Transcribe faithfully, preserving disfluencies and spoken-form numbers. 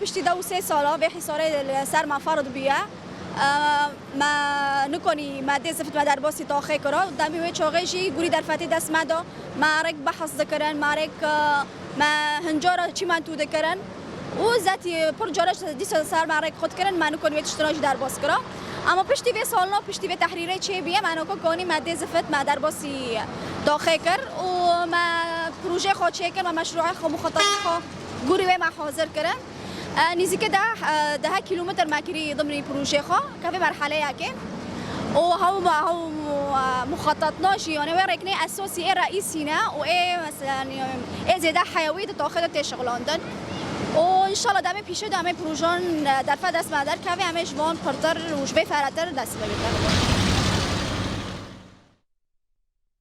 Piştî deh û sê sala vê hîsarê li ser me ferz bûye. E, me nikonî me dê zifit me derbasî taxê kira. Demê wê çaxê jî gurî derfetê dest me da. Me rêk behs dikirin, me rêk, e, me hincara çîmentû dikirin. Û zetî pir cara dîsa ser me rêk xwe dikirin, me nikonî wê tiştina jî derbas kira. Ama piştî vê salna, piştî vê tehrîrê çêbûye, me noko konî me dê zifit me derbasî taxê kir û me projeyê xwe çêkir, me meşrûê xwe, muxetetê xwe gurî wê me hazir kirin. E, nîzîkî deh, e, deh kîlometr me kirî dimrî projeyê xwe, kevê merheleyekê. Û hew, hew, e, muxetetna jî, yani wê rêknê esasî ê reîsî ne û ê, mesela, yani, ê zêde heyewî di taxê de tê şixulandin. Û înşallah demê pîşe de em ê projan, e, derfe dest me derkeve, em ê ji van pirtir û ji vê feretir dest bigire.